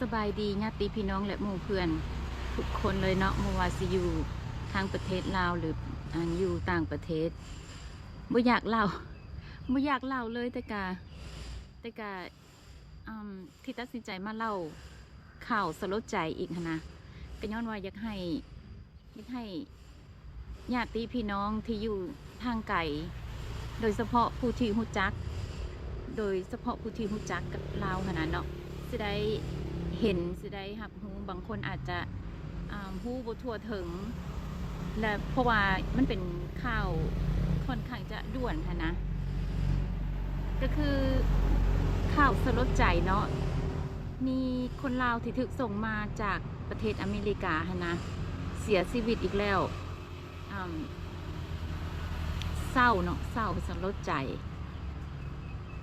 ສະບາຍດີຍາດຕິພີ່ນ້ອງ ແລະ ໝູ່ເພື່ອນທຸກຄົນເລີຍເນາະ, ບໍ່ວ່າຊິຢູ່ທາງປະເທດລາວ ຫຼື ອັນຢູ່ຕ່າງປະເທດ. ບໍ່ຢາກເລົ່າ ບໍ່ຢາກເລົ່າເລີຍ, ແຕ່ກະ ແຕ່ກະ ອາ ທີ່ຕັດສິນໃຈມາເລົ່າຂ່າວສະຫຼົດໃຈອີກຫັ້ນນະ ກໍຍ້ອນວ່າຢາກໃຫ້ ຢາກໃຫ້ຍາດຕິພີ່ນ້ອງທີ່ຢູ່ທາງໄກ ໂດຍສະເພາະຜູ້ທີ່ຮູ້ຈັກ ໂດຍສະເພາະຜູ້ທີ່ຮູ້ຈັກກັບລາວຫັ້ນນະເນາະ ຊິໄດ້ເຫັນ ຊິໄດ້ຮັບຮູ້. ບາງຄົນອາດຈະ ອາ ຮູ້ບໍ່ທົ່ວເຖິງ ແລະ ເພາະວ່າມັນເປັນຂ່າວຂ້ອນຂ້າງຈະດ່ວນຫັ້ນນະ. ກໍຄືຂ່າວສະຫຼົດໃຈເນາະ, ມີຄົນລາວທີ່ຖືກສົ່ງມາຈາກປະເທດອາເມລິກາຫັ້ນນະ ເສຍຊີວິດອີກແລ້ວ. ອາ ເສົ້າເນາະ ເສົ້າສະຫຼົດໃຈ.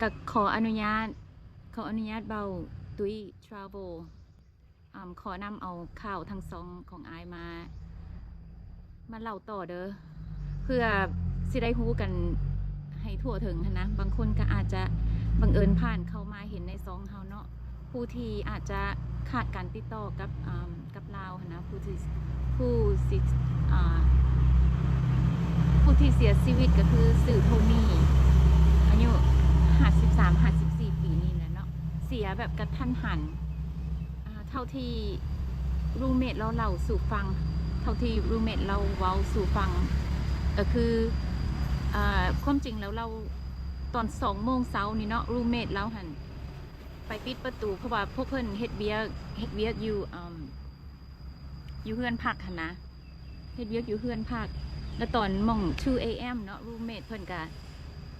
ກໍຂໍອະນຸຍາດ ຂໍອະນຸຍາດເບົາຕຸ້ຍ Travel ອາ ຂໍນຳເອົາຂ່າວທັງສອງຂອງອ້າຍມາ ມາເລົ່າຕໍ່ເດີ ເພື່ອຊິໄດ້ຮູ້ກັນໃຫ້ທົ່ວເຖິງຫັ້ນນະ. ບາງຄົນກໍອາດຈະບັງເອີນຜ່ານເຂົ້າມາເຫັນໃນຊ່ອງເຮົາເນາະ, ຜູ້ທີ່ອາດຈະຂາດການຕິດຕໍ່ກັບ ອາ ກັບລາວຫັ້ນນະ, ຜູ້ທີ່ ຜູ້ຊິ ອາ ຜູ້ທີ່ເສຍຊີວິດກໍຄືຊື່ໂທນີ ອາຍຸຫ້າສິບສາມ ຫ້າສິບສີ່ປີນີ້ແຫຼະເນາະ, ເສຍແບບກະທັນຫັນ. ອາ ເທົ່າທີ່ຣູມເມດລາວເລົ່າສູ່ຟັງ ເທົ່າທີ່ຣູມເມດລາວເວົ້າສູ່ຟັງ ກໍຄື ອາ ຄວາມຈິງແລ້ວລາວ ຕອນສອງໂມງເຊົ້ານີ້ເນາະ ຣູມເມດລາວຫັ້ນໄປປິດປະຕູ ເພາະວ່າພວກເພິ່ນເຮັດວຽກ ເຮັດວຽກຢູ່ ອາ ຢູ່ເຮືອນພັກຫັ້ນນະ ເຮັດວຽກຢູ່ເຮືອນພັກ. ແລ້ວຕອນໝ່ອງ two a.m. ເນາະ ຣູມເມດເພິ່ນກະ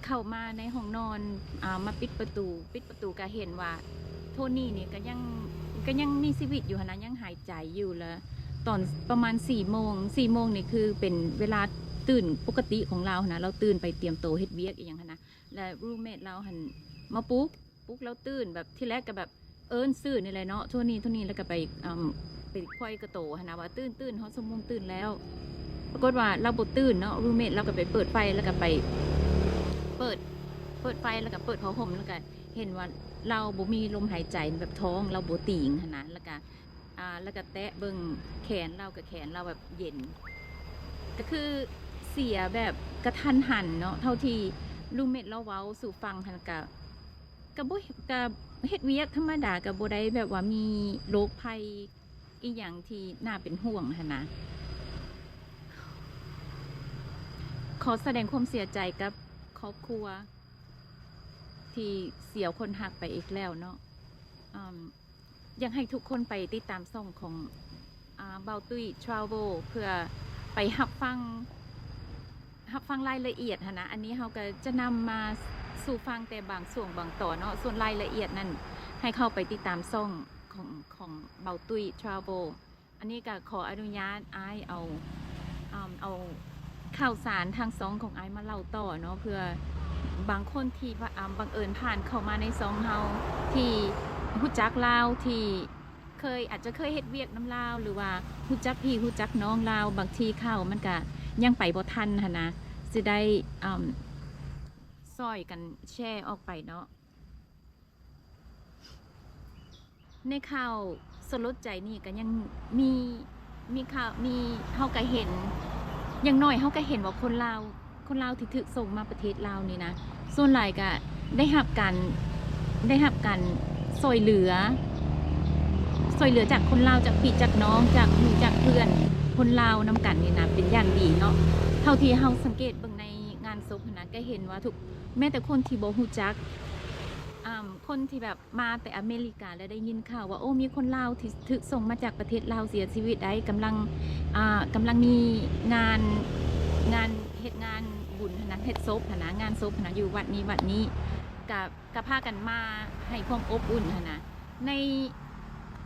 ເຂົ້າມາໃນຫ້ອງນອນ ອາ ມາປິດປະຕູ ປິດປະຕູກະເຫັນວ່າໂທນີນີ້ກະຍັງ ກະຍັງມີຊີວິດຢູ່ຫັ້ນນະ ຍັງຫາຍໃຈຢູ່. ແລ້ວຕອນປະມານສີ່ໂມງ ສີ່ໂມງນີ້ຄືເປັນເວລາຕື່ນປົກກະຕິຂອງລາວຫັ້ນນະ, ລາວຕື່ນໄປຕຽມໂຕເຮັດວຽກອີ່ຫຍັງຫັ້ນນະ. ແລ້ວຣູມເມດລາວຫັ້ນມາປຸກ ປຸກລາວຕື່ນ ແບບທີແລກກໍແບບເອີ້ນຊື່ນີ້ແຫຼະເນາະ ໂທນີ ໂທນີ ແລ້ວກໍໄປ ອາ ໄປໄຂວ້ກະໂຕຫັ້ນນະວ່າ ຕື່ນ ຕື່ນ ຮອດຊົ່ວໂມງຕື່ນແລ້ວ. ປາກົດວ່າລາວບໍ່ຕື່ນເນາະ, ຣູມເມດລາວກໍໄປເປີດໄຟ ແລ້ວກໍໄປເປີດ ເປີດໄຟ ແລ້ວກໍເປີດຜ້າຫົ່ມ ແລ້ວກໍເຫັນວ່າລາວບໍ່ມີລົມຫາຍໃຈ ແບບທ້ອງລາວບໍ່ຕີງຫັ້ນນະ. ແລ້ວກໍ ອາ ແລ້ວກໍແຕະເບິ່ງແຂນລາວ ກໍແຂນລາວແບບເຢັນ ກໍຄືເສຍແບບກະທັນຫັນເນາະ. ເທົ່າທີ່ຣູມເມດລາວເວົ້າສູ່ຟັງຫັ້ນ ກະ ກະບໍ່ ກະເຮັດວຽກທຳມະດາ ກະບໍ່ໄດ້ແບບວ່າມີໂລກໄພອີ່ຫຍັງທີ່ໜ້າເປັນຫ່ວງຫັ້ນນະ. ຂໍສະແດງຄວາມເສຍໃຈກັບຄອບຄົວທີ່ເສຍຄົນຮັກໄປອີກແລ້ວເນາະ. ອາ ຢາກໃຫ້ທຸກຄົນໄປຕິດຕາມຊ່ອງຂອງ ອາ ເບົາຕຸ້ຍ Travel ເພື່ອໄປຮັບຟັງ ຮັບຟັງລາຍລະອຽດຫັ້ນນະ. ອັນນີ້ເຮົາກໍຈະນຳມາສູ່ຟັງແຕ່ບາງຊ່ວງບາງຕອນເນາະ, ສ່ວນລາຍລະອຽດນັ້ນໃຫ້ເຂົ້າໄປຕິດຕາມຊ່ອງຂອງ ຂອງເບົາຕຸ້ຍ Travel. ອັນນີ້ກໍຂໍອະນຸຍາດອ້າຍເອົາ ອາ ເອົາຂ່າວສານທາງຊ່ອງຂອງອ້າຍມາເລົ່າຕໍ່ເນາະ, ເພື່ອບາງຄົນທີ່ ອາ ບັງເອີນຜ່ານເຂົ້າມາໃນຊ່ອງເຮົາ ທີ່ຮູ້ຈັກລາວ ທີ່ເຄີຍ ອາດຈະເຄີຍເຮັດວຽກນຳລາວ ຫຼືວ່າຮູ້ຈັກພີ່ຮູ້ຈັກນ້ອງລາວ, ບາງທີຂ່າວມັນກະຍັງໄປບໍ່ທັນຫັ້ນນະ, ຊິໄດ້ ອາ ຊ່ອຍກັນແຊອອກໄປເນາະ. ໃນຂ່າວສະຫຼົດໃຈນີ້ກໍຍັງມີ ມີຂ່າວ ມີ ເຮົາກໍເຫັນ ຢ່າງໜ້ອຍເຮົາກໍເຫັນວ່າຄົນລາວ ຄົນລາວທີ່ຖືກສົ່ງມາປະເທດລາວນີ້ນະ ສ່ວນຫຼາຍກະໄດ້ຮັບການ ໄດ້ຮັບການຊ່ອຍເຫຼືອ ຊ່ອຍເຫຼືອຈາກຄົນລາວ ຈາກພີ່ຈາກນ້ອງ ຈາກໝູ່ຈາກເພື່ອນຄົນລາວນຳກັນນີ້ນະ ເປັນຢ່າງດີເນາະ. ເທົ່າທີ່ເຮົາສັງເກດເບິ່ງໃນງານສົບຫັ້ນນະ ກະເຫັນວ່າທຸກ ແມ້ແຕ່ຄົນທີ່ບໍ່ຮູ້ຈັກ ອາ ຄົນທີ່ແບບ ມາແຕ່ອາເມລິກາ ແລ້ວໄດ້ຍິນຂ່າວວ່າ ໂອ້ ມີຄົນລາວທີ່ຖືກສົ່ງມາຈາກປະເທດລາວເສຍຊີວິດໄດ໋ ກຳລັງ ອ່າ ກຳລັງມີງານ ງານເຮັດງານບຸນຫັ້ນນະ ເຮັດສົບຫັ້ນນະ ງານສົບຫັ້ນນະ ຢູ່ວັດນີ້ວັດນີ້ ກະ ກະພາກັນມາໃຫ້ຄວາມອົບອຸ່ນຫັ້ນນະ. ໃນ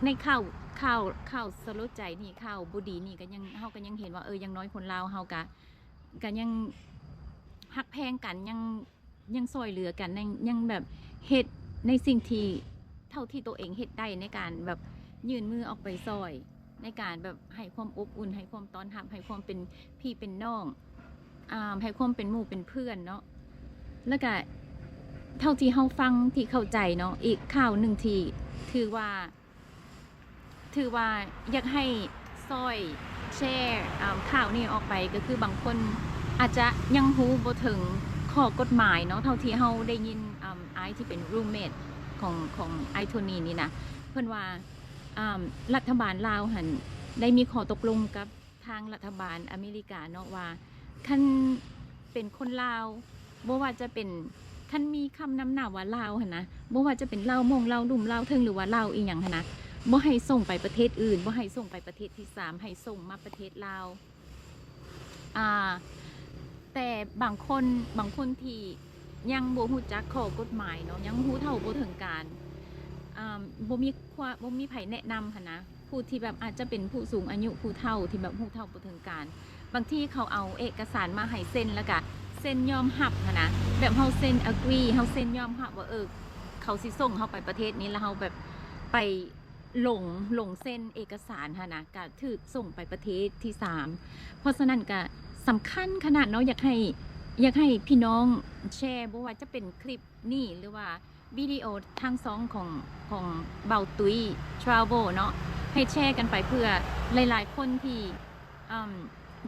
ໃນຂ່າວ ຂ່າວ ຂ່າວສະຫຼົດໃຈນີ້ ຂ່າວບໍ່ດີນີ້ ກະຍັງ ເຮົາກະຍັງເຫັນວ່າ ເອີ ຢ່າງໜ້ອຍຄົນລາວເຮົາກະ ກະຍັງຮັກແພງກັນ ຍັງ ຍັງຊ່ອຍເຫຼືອກັນ ຍັງ ຍັງແບບເຮັດໃນສິ່ງທີ່ເທົ່າທີ່ໂຕເອງເຮັດໄດ້ ໃນການແບບຍື່ນມືອອກໄປຊ່ອຍ ໃນການແບບໃຫ້ຄວາມອົບອຸ່ນ ໃຫ້ຄວາມຕ້ອນຮັບ ໃຫ້ຄວາມເປັນພີ່ເປັນນ້ອງ ອາ ໃຫ້ຄວາມເປັນໝູ່ເປັນເພື່ອນເນາະ. ແລ້ວກະເທົ່າທີ່ເຮົາຟັງ ທີ່ເຂົ້າໃຈເນາະ ອີກຂ່າວໜຶ່ງທີ່ຖືວ່າ ຖືວ່າຢາກໃຫ້ຊ່ອຍແຊ ອາ ຂ່າວນີ້ອອກໄປ ກໍຄືບາງຄົນອາດຈະຍັງຮູ້ບໍ່ເຖິງຂໍ້ກົດໝາຍເນາະ ເທົ່າທີ່ເຮົາໄດ້ຍິນ ອາ ອ້າຍທີ່ເປັນຣູມເມດຂອງ ຂອງອ້າຍໂທນີນີ້ນະ ເພິ່ນວ່າ ອາ ລັດຖະບານລາວຫັ້ນໄດ້ມີຂໍ້ຕົກລົງກັບ ທາງລັດຖະບານອາເມລິກາເນາະວ່າ ຄັນເປັນຄົນລາວ ບໍ່ວ່າຈະເປັນ ຄັນມີຄຳນຳໜ້າວ່າລາວຫັ້ນນະ ບໍ່ວ່າຈະເປັນລາວມົ້ງ ລາວລຸ່ມ ລາວເທິງ ຫຼືວ່າລາວອີ່ຫຍັງຫັ້ນນະ ບໍ່ໃຫ້ສົ່ງໄປປະເທດອື່ນ ບໍ່ໃຫ້ສົ່ງໄປປະເທດທີສາມ ໃຫ້ສົ່ງມາປະເທດລາວ. ອາ ແຕ່ບາງຄົນ ບາງຄົນທີ່ຍັງບໍ່ຮູ້ຈັກຂໍ້ກົດໝາຍເນາະ ຍັງຮູ້ເທົ່າບໍ່ເຖິງການ ອາ ບໍ່ມີຄວາມ ບໍ່ມີໃຜແນະນຳຫັ້ນນະ ຜູ້ທີ່ແບບອາດຈະເປັນຜູ້ສູງອາຍຸ ຜູ້ເຖົ້າທີ່ແບບຮູ້ເທົ່າບໍ່ເຖິງການ ບາງທີເຂົາເອົາເອກະສານມາໃຫ້ເຊັນ ແລ້ວກະເຊັນຍອມຮັບຫັ້ນນະ ແບບເຮົາເຊັນ agree ເຮົາເຊັນຍອມຮັບວ່າ ເອີ ເຂົາຊິສົ່ງເຮົາໄປປະເທດນີ້ ແລ້ວເຮົາແບບໄປຫຼົງ ຫຼົງເຊັນເອກະສານຫັ້ນນະ ກະຖືກສົ່ງໄປປະເທດທີສາມ. ເພາະສະນັ້ນກະສຳຄັນຂະໜາດເນາະ ຢາກໃຫ້ ຢາກໃຫ້ພີ່ນ້ອງແຊ ບໍ່ວ່າຈະເປັນຄລິບນີ້ ຫຼືວ່າ ວິດີໂອທາງຊ່ອງຂອງ ຂອງເບົາຕຸ້ຍ Travel ເນາະ ໃຫ້ແຊກັນໄປເພື່ອຫຼາຍໆຄົນທີ່ ອາ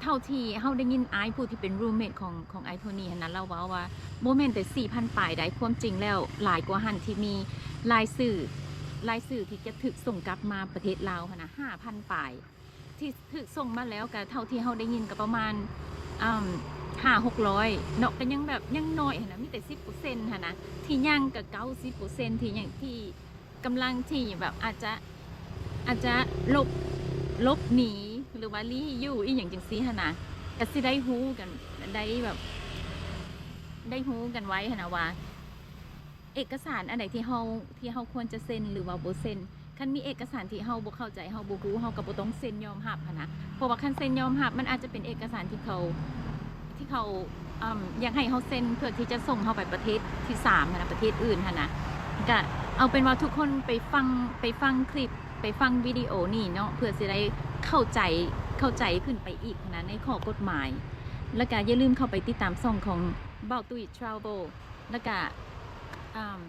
ເທົ່າທີ່ເຮົາໄດ້ຍິນອ້າຍຜູ້ທີ່ເປັນຣູມເມດຂອງ ຂອງອ້າຍໂທນີຫັ້ນນະ ລາວເວົ້າວ່າບໍ່ແມ່ນແຕ່ສີ່ພັນປາຍໃດ ຄວາມຈິງແລ້ວຫຼາຍກວ່າຫັ້ນ ທີ່ມີລາຍຊື່ ລາຍຊື່ທີ່ຈະຖືກສົ່ງກັບມາປະເທດລາວຫັ້ນນະ ຫ້າພັນປາຍ. ທີ່ຖືກສົ່ງມາແລ້ວ ກະເທົ່າທີ່ເຮົາໄດ້ຍິນກະປະມານ ອາ ຫ້າຫົກຮ້ອຍເນາະ ກະຍັງແບບຍັງໜ້ອຍຫັ້ນນະ ມີແຕ່ສິບເປີເຊັນຫັ້ນນະ ທີ່ຍັງກະເກົ້າສິບເປີເຊັນ ທີ່ຍັງ ທີ່ກຳລັງທີ່ແບບອາດຈະ ອາດຈະຫຼົບ ຫຼົບໜີ ຫຼືວ່າລີ້ຢູ່ອີ່ຫຍັງຈັ່ງຊີ້ຫັ້ນນະ ກະຊິໄດ້ຮູ້ກັນ ໄດ້ແບບ ໄດ້ຮູ້ກັນໄວ້ຫັ້ນນະວ່າ ເອກະສານອັນໃດທີ່ເຮົາ ທີ່ເຮົາຄວນຈະເຊັນ ຫຼືວ່າບໍ່ເຊັນ. ຄັນມີເອກະສານທີ່ເຮົາບໍ່ເຂົ້າໃຈ ເຮົາບໍ່ຮູ້ ເຮົາກໍບໍ່ຕ້ອງເຊັນຍອມຮັບຫັ້ນນະ ເພາະວ່າຄັນເຊັນຍອມຮັບ ມັນອາດຈະເປັນເອກະສານທີ່ເຂົາ ທີ່ເຂົາ ອາ ຢາກໃຫ້ເຮົາເຊັນ ເພື່ອທີ່ຈະສົ່ງເຮົາໄປປະເທດທີສາມຫັ້ນນະ ປະເທດອື່ນຫັ້ນນະ. ກະເອົາເປັນວ່າທຸກຄົນໄປຟັງ ໄປຟັງຄລິບ ໄປຟັງວິດີໂອນີ້ເນາະ ເພື່ອຊິໄດ້ເຂົ້າໃຈ ເຂົ້າໃຈຂຶ້ນໄປອີກຫັ້ນນະ ໃນຂໍ້ກົດໝາຍ. ແລ້ວກະຢ່າລືມເຂົ້າໄປຕິດຕາມຊ່ອງຂອງເບົາຕຸ້ຍ Travel ແລ້ວກະ ອາ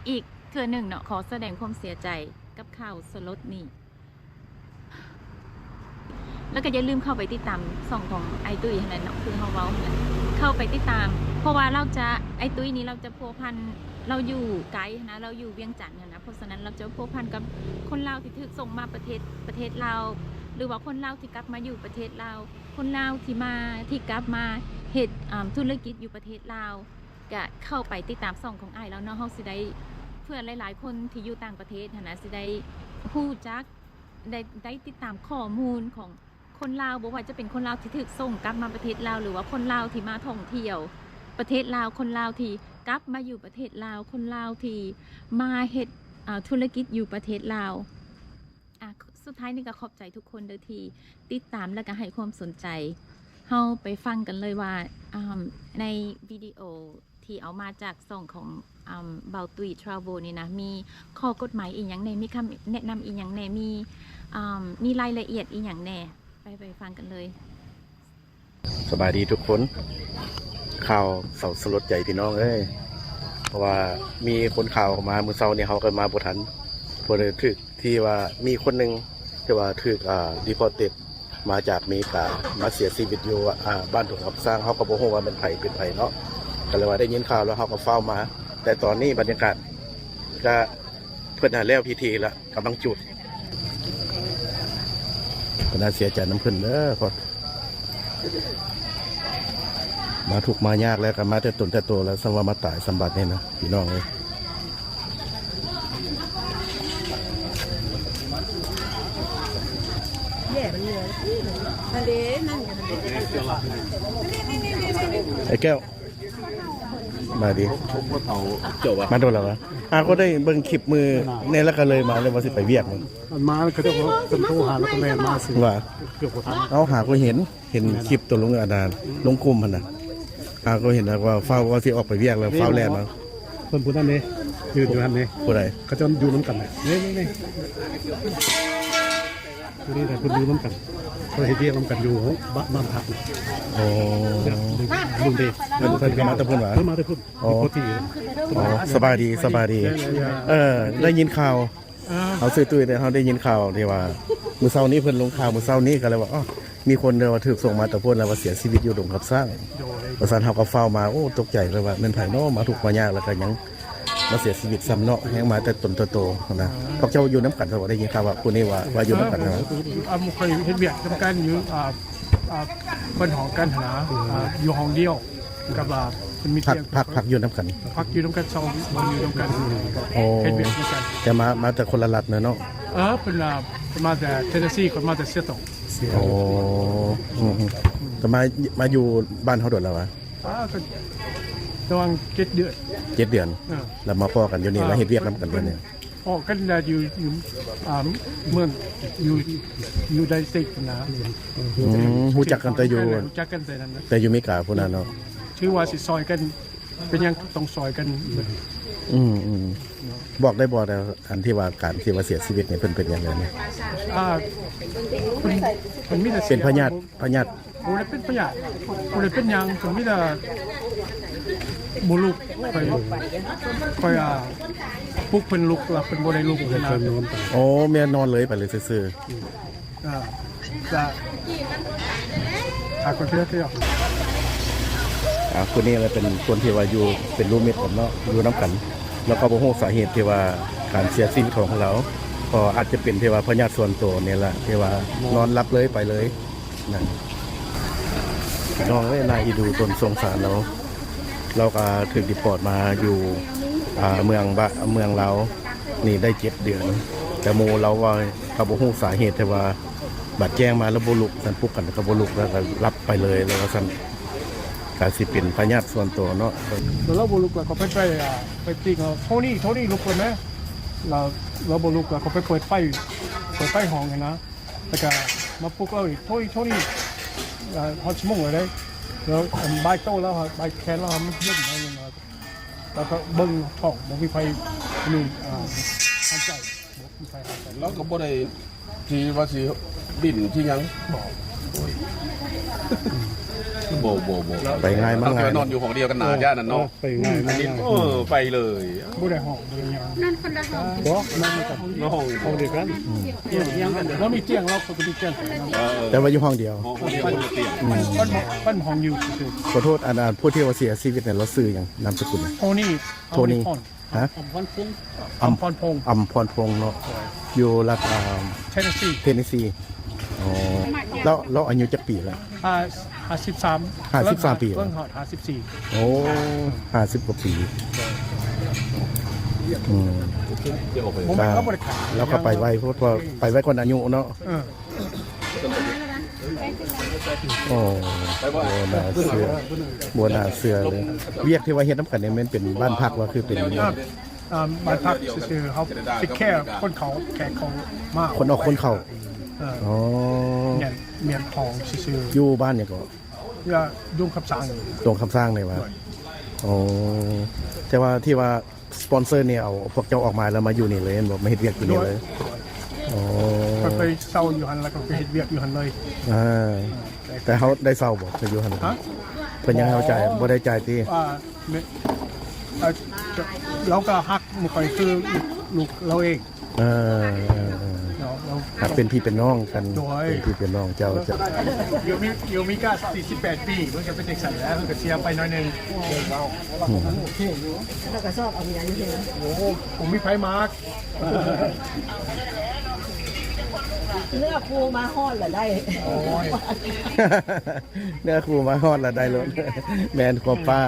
ອີກເທື່ອໜຶ່ງເນາະ ຂໍສະແດງຄວາມເສຍໃຈກັບຂ່າວສະຫຼົດນີ້ ແລ້ວກໍຢ່າລືມເຂົ້າໄປຕິດຕາມຊ່ອງຂອງອ້າຍຕຸ້ຍຫັ້ນແຫຼະເນາະ ຄືເຮົາເວົ້າຫັ້ນແຫຼະ ເຂົ້າໄປຕິດຕາມ ເພາະວ່າລາວຈະ ອ້າຍຕຸ້ຍນີ້ລາວຈະພົວພັນ ລາວຢູ່ໄກຫັ້ນນະ ລາວຢູ່ວຽງຈັນຫັ້ນນະ ເພາະສະນັ້ນລາວຈະພົວພັນກັບຄົນລາວທີ່ຖືກສົ່ງມາປະເທດ ປະເທດລາວ ຫຼືວ່າຄົນລາວທີ່ກັບມາຢູ່ປະເທດລາວ ຄົນລາວທີ່ມາ ທີ່ກັບມາເຮັດ ອາ ທຸລະກິດຢູ່ປະເທດລາວ. ກະເຂົ້າໄປຕິດຕາມຊ່ອງຂອງອ້າຍລາວເນາະ ເຮົາຊິໄດ້ ເພື່ອຫຼາຍໆຄົນທີ່ຢູ່ຕ່າງປະເທດຫັ້ນນະ ຊິໄດ້ຮູ້ຈັກ ໄດ້ ໄດ້ຕິດຕາມຂໍ້ມູນຂອງຄົນລາວ ບໍ່ວ່າຈະເປັນຄົນລາວທີ່ຖືກສົ່ງກັບມາປະເທດລາວ ຫຼືວ່າຄົນລາວທີ່ມາທ່ອງທ່ຽວປະເທດລາວ ຄົນລາວທີ່ກັບມາຢູ່ປະເທດລາວ ຄົນລາວທີ່ມາເຮັດ ອາ ທຸລະກິດຢູ່ປະເທດລາວ. ອາ ສຸດທ້າຍນີ້ກໍຂອບໃຈທຸກຄົນເດີທີ່ຕິດຕາມ ແລະກໍໃຫ້ຄວາມສົນໃຈ. ເຮົາໄປຟັງກັນເລີຍວ່າ ອາ ໃນວິດີໂອທີ່ເອົາມາຈາກຊ່ອງຂອງ ອາ ເບົາຕຸ້ຍ Travel ນີ້ນະ ມີຂໍ້ກົດໝາຍອີ່ຫຍັງແດ່ ມີຄຳແນະນຳອີ່ຫຍັງແດ່ ມີ ອາ ມີລາຍລະອຽດອີ່ຫຍັງແດ່ ໄປ ໄປຟັງກັນເລີຍ. ສະບາຍດີທຸກຄົນ. ຂ່າວເສົ້າສະຫຼົດໃຈພີ່ນ້ອງເອີຍ ເພາະວ່າມີຄົນຂ່າວເຂົ້າມາມື້ເຊົ້ານີ້ ເຮົາກໍມາບໍ່ທັນ ເພາະວ່າຖືກ ທີ່ວ່າມີຄົນໜຶ່ງທີ່ວ່າຖືກ ອາ deported ມາຈາກອາເມລິກາ ມາເສຍຊີວິດຢູ່ ອາ ບ້ານທົ່ງຄຳຊ້າງ ເຮົາກໍບໍ່ຮູ້ວ່າແມ່ນໃຜເປັນໃຜເນາະ ກໍເລີຍວ່າໄດ້ຍິນຂ່າວແລ້ວເຮົາກໍຟ້າວມາ ແຕ່ຕອນນີ້ບັນຍາກາດກໍ ເພິ່ນຫາແລ້ວພິທີລະ ກຳລັງຈູດ. ກໍໜ້າເສຍໃຈນຳເພິ່ນເດີ ເພາະມາທຸກມາຍາກແລ້ວ ກໍມາແຕ່ຕົນແຕ່ໂຕແລ້ວ ສ່ຳວ່າມາຕາຍສ່ຳບັດນີ້ນະ ພີ່ນ້ອງເອີຍ. ແຍ່ມັນເຫຼືອ ອັນເດ ນັ້ນ ໄອ້ແກ້ວ. ມາດີ ມາໂດນແລ້ວວະ ຫາກໍໄດ້ເບິ່ງຄລິບມື້ນີ້ ແລ້ວກໍເລີຍມາ ເລີຍວ່າຊິໄປວຽກ. ມັນມາ ເຂົາເຈົ້າກໍໂທຫາ ແລ້ວກໍແລ່ນມາຊິ ວ່າ ເກືອບບໍ່ທັນ. ເອົາ ຫາກໍເຫັນ ເຫັນຄລິບຕົວລົງອັນນັ້ນ ລົງກຸ່ມຫັ້ນນະ ຫາກໍເຫັນວ່າຟ້າວວ່າຊິອອກໄປວຽກ ແລ້ວຟ້າວແລ່ນມາ. ເພິ່ນຜູ້ນັ້ນເດ້ ຢືນຢູ່ຫັ້ນເດ້ ຜູ້ໃດ? ເຂົາເຈົ້າຢູ່ນຳກັນ ນີ້ໆໆ ຜູ້ນີ້ແຫຼະ ເພິ່ນຢູ່ນຳກັນ ເພິ່ນເຮັດວຽກນຳກັນຢູ່ບ້ານ ບ້ານພັກ. ອໍ ລຸງເດ ເພິ່ນ ເພິ່ນມາແຕ່ພຸ້ນຫວາ? ເພິ່ນມາແຕ່ພຸ້ນ. ອໍ ສະບາຍດີ ສະບາຍດີ. ເອີ ໄດ້ຍິນຂ່າວ ອ່າ ເຮົາຊື່ຕຸ້ຍ ແຕ່ເຮົາໄດ້ຍິນຂ່າວທີ່ວ່າ ມື້ເຊົ້ານີ້ເພິ່ນລົງຂ່າວ ມື້ເຊົ້ານີ້ກໍເລີຍວ່າ ອໍ ມີຄົນເດີວ່າຖືກສົ່ງມາແຕ່ພຸ້ນ ແລ້ວວ່າເສຍຊີວິດຢູ່ດົງຄຳຊ້າງ. ໂດຍ ວ່າຊັ້ນເຮົາກໍຟ້າວມາ ໂອ້ ຕົກໃຈເລີຍວ່າແມ່ນໃຜເນາະ ມາທຸກມາຍາກ ແລ້ວກໍຍັງມາເສຍຊີວິດຊ້ຳເນາະ ແຮງມາແຕ່ຕົນແຕ່ໂຕນະ. ພວກເຈົ້າຢູ່ນຳກັນ ເຂົາໄດ້ຍິນຂ່າວວ່າຜູ້ນີ້ວ່າ ວ່າຢູ່ນຳກັນ ເອີ ເອີ ເອີ ເອີ ເອີ ເອີ ເອີ ເຄີຍເຮັດວຽກນຳກັນຢູ່ ອ່າ ອ່າ ເພິ່ນຫ້ອງກັນຫັ້ນນະ ອ່າ ຢູ່ຫ້ອງດຽວ ກັບວ່າເພິ່ນມີ ພັກ ພັກ ພັກຢູ່ນຳກັນ ພັກຢູ່ນຳກັນ ເຊົ່າຢູ່ນຳກັນ ໂອ້ ເຮັດວຽກນຳກັນ ແຕ່ມາ ມາແຕ່ຄົນລະລັດເນາະ. ເອີ ເພິ່ນ ອ່າ ເພິ່ນມາແຕ່ເທນເນຊີ ຂ້ອຍມາແຕ່ຊຽໂຕ. ໂອ້ ອືມໆ ແຕ່ມາ ມາຢູ່ບ້ານເຮົາດົນແລ້ວຫວາ? ອ່າ ກໍປະມານເຈັດເດືອນ ເຈັດເດືອນ ເອີ ແລ້ວມາພໍ້ກັນຢູ່ນີ້ ອ່າ ແລ້ວເຮັດວຽກນຳກັນຢູ່ນີ້ ພໍ້ກັນແລ້ວຢູ່ ຢູ່ ອ່າ ເມືອງ ຢູ່ ຢູ່ໃນສະເຕດນະ. ອືມ ຮູ້ຈັກກັນແຕ່ຢູ່ ຮູ້ຈັກກັນແຕ່ນັ້ນນະ ແຕ່ຢູ່ເມກາພຸ້ນນະເນາະ. ຖືວ່າຊິຊ່ອຍກັນ ເປັນຫຍັງຕ້ອງຊ່ອຍກັນ. ອືມໆ ບອກໄດ້ບໍ່ ອັນທີ່ວ່າ ການທີ່ວ່າເສຍຊີວິດນີ້ ເພິ່ນເປັນຫຍັງແນ່? ອ່າ ເພິ່ນ ເພິ່ນມີແຕ່ ເປັນພະຍາດ ພະຍາດ ບໍ່ໄດ້ເປັນພະຍາດ ບໍ່ໄດ້ເປັນຫຍັງ ເພິ່ນມີແຕ່ບໍ່ລຸກ. ຂ້ອຍ ຂ້ອຍ ອ່າ ປຸກເພິ່ນລຸກ ແລ້ວເພິ່ນບໍ່ໄດ້ລຸກນະ. ໂອ້ ແມ່ນນອນເລີຍ ໄປເລີຍຊື່ໆ. ອ່າ ຈະ ຫາຄົນເທື່ອ ເທື່ອ ອ່າ ຄົນນີ້ລະເປັນຄົນທີ່ວ່າຢູ່ເປັນລູມເມດກັນເນາະ ຢູ່ນຳກັນ ແລ້ວກໍບໍ່ຮູ້ສາເຫດທີ່ວ່າການເສຍຊີວິດຂອງລາວ ກໍອາດຈະເປັນທີ່ວ່າພະຍາດສ່ວນໂຕນີ້ລະ ທີ່ວ່ານອນຫຼັບເລີຍໄປເລີຍນັ້ນ. ພີ່ນ້ອງເອີຍ ໜ້າເອັນດູຕົນສົງສານລາວ ລາວກໍຖືກດີພອດມາຢູ່ ອ່າ ເມືອງ ເມືອງລາວນີ້ໄດ້ເຈັດເດືອນ ແຕ່ໝູ່ລາວວ່າກໍບໍ່ຮູ້ສາເຫດ ແຕ່ວ່າ ບາດແຈ້ງມາແລ້ວບໍ່ລຸກ ຊັ້ນປຸກກັນກໍບໍ່ລຸກ ແລ້ວກໍຫຼັບໄປເລີຍ ແລ້ວວ່າຊັ້ນ ກະຊິເປັນພະຍາດສ່ວນໂຕເນາະ. ແລ້ວລາວບໍ່ລຸກ ແລ້ວກໍໄປ ໄປ ອ່າ ໄປຕິງເອົາ ໂທນີ້ ໂທນີ້ ລຸກກ່ອນແມ. ລາວ ລາວບໍ່ລຸກ ແລ້ວກໍໄປເປີດໄຟ ເປີດໄຟຫ້ອງຫັ້ນນະ ແລ້ວກໍມາປຸກລາວອີກ ໂທນີ້ ໂທນີ້ ອ່າ ຮອດຊົ່ວໂມງແລ້ວເດ້. ແລ້ວອັນບາຍໂຕລາວ ບາຍແຂນລາວມັນເຢັນໜ້ອຍໜຶ່ງ ແລ້ວກໍເບິ່ງທ້ອງ ບໍ່ມີໃຜ ອັນນີ້ ອ່າ ຫາຍໃຈ. ລາວກໍບໍ່ໄດ້ທີ່ວ່າຊິດິ້ນທີ່ຫຍັງ. ບໍ່ ບໍ່ ບໍ່ ບໍ່ ໄປງ່າຍມາງ່າຍ ນອນຢູ່ຫ້ອງດຽວກັນໜ້າຢ້ານນັ້ນເນາະ. ໄປງ່າຍມາງ່າຍ ເອີ ໄປເລີຍ ບໍ່ໄດ້ຮ້ອງ ບໍ່ໄດ້ຫຍັງ ນອນຄົນລະຫ້ອງ. ບໍ່ ນອນນຳກັນ ນອນຫ້ອງ ຫ້ອງດຽວກັນ. ລາວມີຕຽງ ລາວກໍມີຕຽງ ແຕ່ວ່າຢູ່ຫ້ອງດຽວ ຫ້ອງດຽວ ຄົນລະຕຽງ. ປັນ ປັນຫ້ອງຢູ່ຊື່ໆ. ຂໍໂທດ ອັນ ອັນຜູ້ທີ່ວ່າເສຍຊີວິດນັ້ນ ລາວຊື່ຫຍັງ ນາມສະກຸນ? ໂທນີ້ ໂທນີ້ ຮະ? ອຳພອນພົງ ອຳພອນພົງ ອຳພອນພົງເນາະ ຢູ່ລັດ ອ່າ ເທນເນຊີ ເທນເນຊີ. ອໍ ລາວ ລາວອາຍຸຈັກປີແລ້ວ? ຫ້າ ຫ້າສິບສາມ ຫ້າສິບສາມປີ ເບິ່ງຮອດຫ້າສິບສີ່. ໂອ້ ຫ້າສິບກວ່າປີ. ອືມ ບໍ່ແມ່ນ ລາວບໍ່ໄດ້ຂາຍ ລາວກໍໄປໄວໂພດ ເພາະໄປໄວກ່ອນອາຍຸເນາະ. ເອີ ໂອ້ ບໍ່ໜ້າເຊື່ອ ບໍ່ໜ້າເຊື່ອເລີຍ. ວຽກທີ່ວ່າເຮັດນຳກັນນີ້ ແມ່ນເປັນບ້ານພັກ ວ່າຄືເປັນ ອ່າ ບ້ານພັກຊື່ໆ ເຮົາເທກແຄຄົນເຂົ້າ ແຂກເຂົ້າມາ ຄົນອອກຄົນເຂົ້າ. ເອີ ອໍ ແມ່ນ ແມ່ນຫ້ອງຊື່ໆ. ຢູ່ບ້ານຫຍັງເກາະ? ຢູ່ດົງຄຳຊ້າງ ດົງຄຳຊ້າງນີ້ຫວາ? ໂດຍ ອໍ ແຕ່ວ່າທີ່ວ່າ ສະປອນເຊີນີ້ເອົາພວກເຈົ້າອອກມາແລ້ວມາຢູ່ນີ້ເລີຍແມ່ນບໍ່? ມາເຮັດວຽກຢູ່ນີ້ເລີຍ? ໂດຍ ໂອ້ ຂ້ອຍໄປເຊົ່າຢູ່ຫັ້ນ ແລ້ວກໍໄປເຮັດວຽກຢູ່ຫັ້ນເລີຍ. ອ່າ ແຕ່ເຮົາໄດ້ເຊົ່າບໍ່? ໄປຢູ່ຫັ້ນ ຮະ? ເພິ່ນຍັງໃຫ້ເຮົາຈ່າຍ ບໍ່ ບໍ່ໄດ້ຈ່າຍຕິ? ອ່າ ແມ່ນ ເອີ ລາວກໍຮັກໝູ່ຂ້ອຍຄືລູກລາວເອງ. ເອີ ເອີ ເອີ ເນາະ ເຮົາ ຮັກເປັນພີ່ເປັນນ້ອງກັນ. ໂດຍ ເປັນພີ່ເປັນນ້ອງ. ເຈົ້າ ເຈົ້າ ຢູ່ມີ ຢູ່ມີກາ ສີ່ສິບແປດປີ ມັນກໍເປັນຈັ່ງຊັ້ນແຫຼະ ມັນກໍເສຍໄປໜ້ອຍໜຶ່ງ. ອືມ ແລ້ວກໍຊອກເອົາເມຍຢູ່ເທິງ. ໂອ້ ບໍ່ມີໃຜມັກ ເນື້ອຄູ່ມາຮອດລະໄດ້. ໂອ້ຍ ເນື້ອຄູ່ມາຮອດລະໄດ້ໂລດ. ແມ່ນຄວາມປ້າ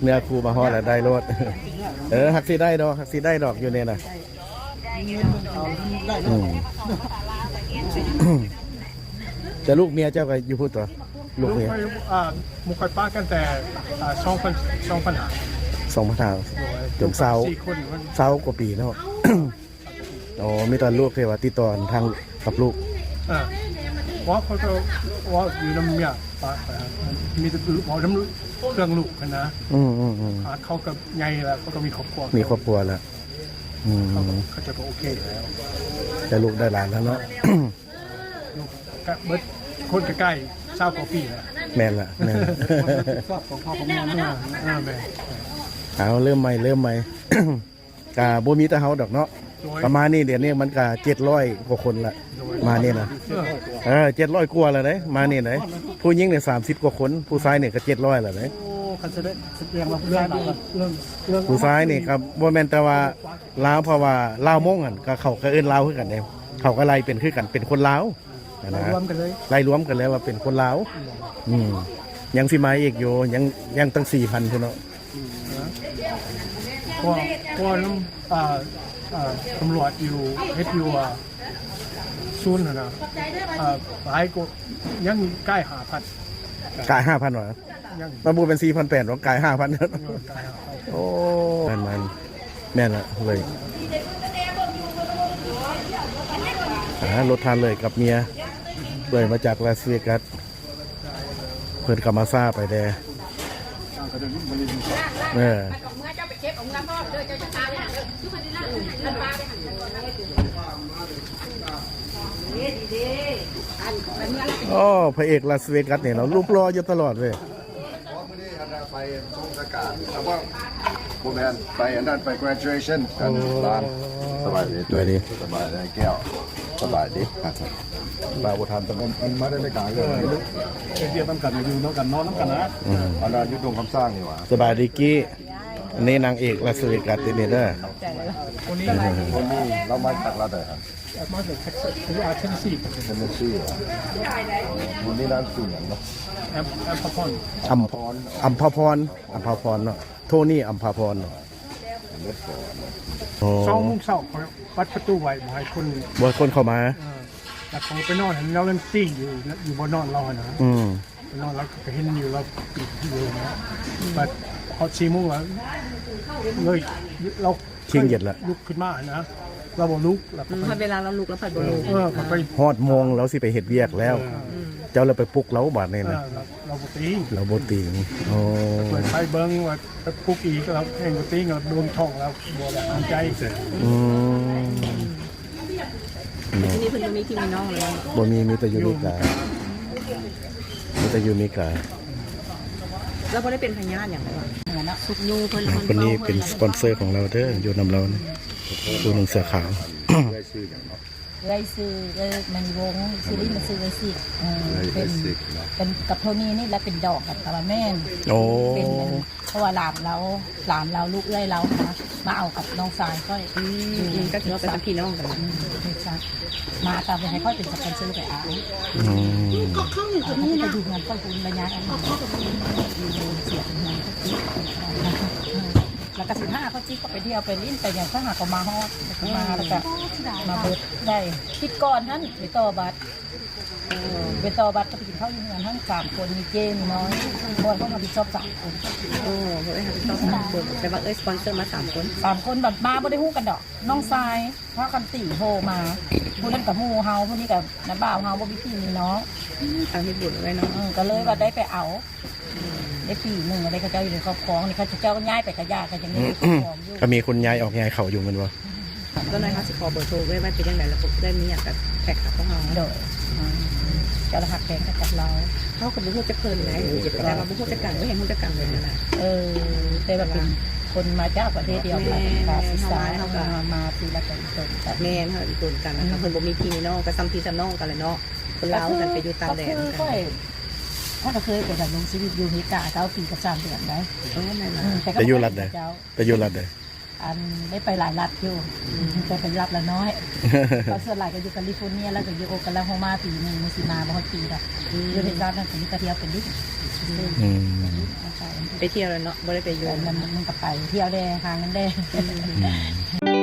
ເນື້ອຄູ່ມາຮອດລະໄດ້ໂລດ. ເອີ ຮັກຊິໄດ້ດອກ ຮັກຊິໄດ້ດອກຢູ່ນີ້ນະ. ອືມ ແຕ່ລູກເມຍເຈົ້າກໍຢູ່ພຸ້ນຕົວະ? ລູກເມຍ ລູກຂ້ອຍ ອ່າ ໝູ່ຂ້ອຍປະກັນແຕ່ ອ່າ ສອງພັນ ສອງພັນຫ້າ ສອງພັນຫ້າ ໂດຍ ຈົນຊາວ ສີ່ຄົນ ຊາວກວ່າປີເນາະ. ໂອ້ ມີແຕ່ລູກທີ່ວ່າຕິດຕໍ່ທາງກັບລູກ. ເອີ ເວົ້າ ເຂົາກໍເວົ້າຢູ່ນຳເມຍ ປະ ມີແຕ່ເວົ້ານຳເລື່ອງລູກຫັ້ນນະ. ອືມໆໆ ເຂົາກໍໃຫຍ່ແລ້ວ ເຂົາກໍມີຄອບຄົວ ມີຄອບຄົວແລ້ວ. ອືມ ເຂົາ ເຂົາເຈົ້າກໍໂອເຄແລ້ວ ໄດ້ລູກໄດ້ຫຼານແລ້ວເນາະ. ລູກກະເບິດຄົນກະໃກ້ຊາວກວ່າປີແລ້ວ. ແມ່ນລະ ແມ່ນ. ຄວາມຮັບຜິດຊອບຂອງພໍ່ຂອງແມ່ນະ. ເອີ ເອີ ແມ່ນ. ເອົາ ເລີ່ມໃໝ່ ເລີ່ມໃໝ່ ກະບໍ່ມີແຕ່ເຮົາດອກເນາະ. ປະມານນີ້ ດຽວນີ້ມັນກະເຈັດຮ້ອຍກວ່າຄົນລະ ມານີ້ນະ. ເອີ ເຈັດຮ້ອຍກວ່າລະເດ້ ມານີ້ເດ້. ຜູ້ຍິງນີ້ສາມສິບກວ່າຄົນ ຜູ້ຊາຍນີ້ກະເຈັດຮ້ອຍລະເດ້. ໂອ້ ຄັນສະແດງວ່າຜູ້ຊາຍຫຼາຍ ເລື່ອງ ເລື່ອງ ຜູ້ຊາຍນີ້ກະບໍ່ແມ່ນແຕ່ວ່າລາວ ເພາະວ່າລາວມົ້ງຫັ້ນກະ ເຂົາກະເອີ້ນລາວຄືກັນເດ້. ເຂົາກະໄລ່ເປັນຄືກັນ ເປັນຄົນລາວຫັ້ນນະ ໄລ່ລວມກັນເລີຍ ໄລ່ລວມກັນເລີຍວ່າເປັນຄົນລາວ. ອືມ ຍັງຊິມາອີກຢູ່ ຍັງ ຍັງຕັ້ງສີ່ພັນພຸ້ນເນາະ. ອືມ ເພາະ ເພາະນຳ ອ່າ ອ່າ ຕຳຫຼວດຢູ່ ເຮັດຢູ່ ອ່າ ສູນຫັ້ນນະ ອ່າ ຫຼາຍກວ່າ ຍັງກາຍຫ້າພັນ ກາຍຫ້າພັນຫວາ? ຍັງ ມັນບໍ່ແມ່ນສີ່ພັນແປດ ກາຍຫ້າພັນ ເອີ ກາຍຫ້າພັນ. ໂອ້ ແມ່ນໆ ແມ່ນລະເວີຍ. ອ່າ ລົດທ່ານເລີຍກັບເມຍ ເລີຍມາຈາກລາສເວກັສ. ເພິ່ນກະມາຊ້າໄປແດ່. ເອີ ໂອ້ ພະເອກລາສເວກັສນີ້ເນາະ ຮູບຫຼໍ່ຢູ່ຕະຫຼອດເວີຍ. ມື້ນີ້ອັນນ່າໄປສົ່ງສະການ ແລ້ວກໍບໍ່ແມ່ນ ໄປອັນນັ້ນ ໄປ graduation ກັນຫຼານ. ສະບາຍດີ ສະບາຍດີ ສະບາຍດີແກ້ວ ສະບາຍດີ. ມາບໍ່ທັນ ແຕ່ມັນ ມັນມາໄດ້ໃນກາງເລື່ອງ ເຮັດວຽກນຳກັນ ຢູ່ນຳກັນ ນອນນຳກັນນະ. ອືມ ອັນນັ້ນຢູ່ດົງຄຳສ້າງນີ້ຫວາ. ສະບາຍດີກີ້ ອັນນີ້ນາງເອກລາສເວກັສນີ້ເດີ. ຄົນນີ້ ຄົນນີ້ລາວມາຈາກລັດໃດ? ມາຈາກ Texas ຫຼື Tennessee Tennessee ຫວາ. ຄົນນີ້ນາມຊື່ຫຍັງເນາະ? ອຳ ອຳພະພອນ ອຳພະພອນ ອຳພະພອນເນາະ ໂທນີ້ ອຳພະພອນເນາະ. ໂອ້ ສອງໂມງເຊົ້າ ເຂົາປັດປະຕູໄວ້ ບໍ່ໃຫ້ຄົນ ບໍ່ໃຫ້ຄົນເຂົ້າມາ. ເອີ ແລ້ວເຂົາໄປນອນຫັ້ນ ລາວຍັງຕີງຢູ່ ຢູ່ບ່ອນນອນລາວຫັ້ນນະ. ອືມ ນອນລາວກະເຫັນຢູ່ ລາວຕິດຢູ່ນະ. ບັດຮອດສີ່ໂມງແລ້ວ ເລີຍ ລາວ ທິງເຢັດລະ ລຸກຂຶ້ນມາຫັ້ນນະ ລາວບໍ່ລຸກ. ແລ້ວ ອືມ ກະໄປ ຮອດເວລາລາວລຸກ ລາວພັດບໍ່ລຸກ. ເອີ ກະໄປ ຮອດໂມງລາວຊິໄປເຮັດວຽກແລ້ວ ເອີ ເຈົ້າລະໄປປຸກລາວບາດນີ້ນະ. ເອີ ລາວ ລາວບໍ່ຕີງ ລາວບໍ່ຕີງ. ໂອ້ ເປີດໄຟເບິ່ງວ່າ ປຸກອີກ ລາວແຮງບໍ່ຕີງ ລາວໂດນທ້ອງ ລາວບໍ່ໄດ້ຫາຍໃຈ. ອືມ ທີ່ນີ້ເພິ່ນບໍ່ມີພີ່ມີນ້ອງເລີຍ. ບໍ່ມີ ມີແຕ່ຢູ່ເມກາ ມີແຕ່ຢູ່ເມກາ. ລາວບໍ່ໄດ້ເປັນພະຍາດຫຍັງເລີຍຫວາ? ຊຸກຍູ້ເພິ່ນ ອືມ ລະ ຄົນນີ້ເປັນສະປອນເຊີຂອງລາວເດີ ຢູ່ນຳລາວນີ້ ຜູ້ໜຶ່ງເສື້ອຂາວ. ເອື້ອຍຊື່ຫຍັງເນາະ? ເອື້ອຍຊື່ ເອື້ອຍມະນີວົງ ຊື່ຫຼິ້ນຊື່ເອື້ອຍຊິກ. ເອີ ເອື້ອຍ ເປັນ ເອື້ອຍຊິກເນາະ ເປັນກັບໂທນີ້ນີ້ລະເປັນດອກກັນ ກະວ່າແມ່ນ. ໂອ້ ເປັນ ເພາະວ່າຫຼານລາວ ຫຼານລາວ ລູກເອື້ອຍລາວຫັ້ນນະ ມາເອົາກັບນ້ອງຊາຍຂ້ອຍ. ອືມ ກະຖືວ່າເປັນພີ່ນ້ອງກັນ. ອືມ ມາຕາມໃຫ້ຂ້ອຍເປັນສະປອນເຊີໄປເອົາ. ອືມ ເຂົາກະຢູ່ເຮືອນຂ້ອຍພຸ້ນລະຍະ ຢູ່ເສຍເຮືອນ ແລ້ວກະສິບຫ້າ ເຂົາຈິກ ເຂົາໄປທ່ຽວໄປຫຼິ້ນໄປຫຍັງ ຖ້າຫາກເຂົາມາຮອດ ມາແລ້ວກະມາເບິດໄດ້. ທິດກ່ອນຫັ້ນໄປຕໍ່ບັດ ເອີ ໄປຕໍ່ບັດກະໄປກິນເຂົ້າຢູ່ເຮືອນຫັ້ນ ສາມຄົນ ມີເຈ້ ມີນ້ອຍ ເພາະວ່າເຮົາຮັບຜິດຊອບສາມຄົນ. ໂອ້ ເພິ່ນຮັບຜິດຊອບສາມຄົນ ແຕ່ວ່າເອື້ອຍສະປອນເຊີມາສາມຄົນ ສາມຄົນ. ບັດມາບໍ່ໄດ້ຮູ້ກັນດອກ ນ້ອງຊາຍພາກັນຕີໂທມາ ຜູ້ນັ້ນກະໝູ່ເຮົາ ຜູ້ນີ້ກະນ້າບ່າວເຮົາ ບໍ່ມີພີ່ມີນ້ອງ. ອືມ ຕາມເຮັດບຸນເລີຍເນາະ. ເອີ ກະເລີຍວ່າໄດ້ໄປເອົາ ໄດ້ປີໜຶ່ງ ໄດ້ເຂົາເຈົ້າຢູ່ໃນຄອບຄອງນີ້ ເຂົາເຈົ້າຍ້າຍໄປກະຢ່າ ກະຍັງຢູ່ໃນຄອບຄອງຢູ່. ກະມີຄົນຍ້າຍອອກຍ້າຍເຂົ້າຢູ່ແມ່ນບໍ່? ຕອນນັ້ນເຮົາຊິຂໍເບີໂທເອື້ອຍໄວ້ ເປັນຈັ່ງໃດລະ ເອື້ອຍມີຫຍັງກະແທັກຫາພວກເຮົາ. ໂດຍ ເຈົ້າລະຮັກແພງກັບລາວ ເຮົາກະບໍ່ຮູ້ຈັກເພິ່ນໃດ ແຕ່ວ່າບໍ່ຮູ້ຈັກກັນ ບໍ່ເຫັນຮູ້ຈັກກັນເລີຍຫັ້ນນະ. ເອີ ແຕ່ວ່າເປັນຄົນມາຈາກປະເທດດຽວກັນ ກະສຶກສາ ເຮົາມາ ເຮົາມາທີລະຕົນກັນ. ແມ່ນ ເຮົາອີຕົນກັນນະ ເພິ່ນບໍ່ມີພີ່ມີນ້ອງ ກະສ່ຳພີ່ສ່ຳນ້ອງກັນແຫຼະເນາະ. ຄົນລາວຫັ້ນໄປຢູ່ຕ່າງແດນ ກະຄືຂ້ອຍ ຂ້ອຍກະເຄີຍໄປດຳລົງຊີວິດຢູ່ເມກາ ເກົ້າປີກັບສາມເດືອນໃດ. ໂອ້ ແມ່ນລະ. ອືມ ແຕ່ກະ ໄປຢູ່ລັດໃດ? ເຈົ້າ ໄປຢູ່ລັດໃດ? ອັນ ໄດ້ໄປຫຼາຍລັດຢູ່ ແຕ່ໄປລັດລະນ້ອຍ. ເພາະສ່ວນຫຼາຍກະຢູ່ກາລີຟໍເນຍ ແລ້ວກະຢູ່ໂອກາລາໂຮມາ ປີໜຶ່ງ ມື້ຊິມາບໍ່ຮອດປີດອກ. ອືມ ຢູ່ເທກຊັສນັ້ນກະມີແຕ່ທ່ຽວໄປຫຼິ້ນ. ອືມ ໄປທ່ຽວແລ້ວເນາະ ບໍ່ໄດ້ໄປຢູ່. ມັນ ມັນກະໄປທ່ຽວແດ່ ຫາເງິນແດ່. ອືມ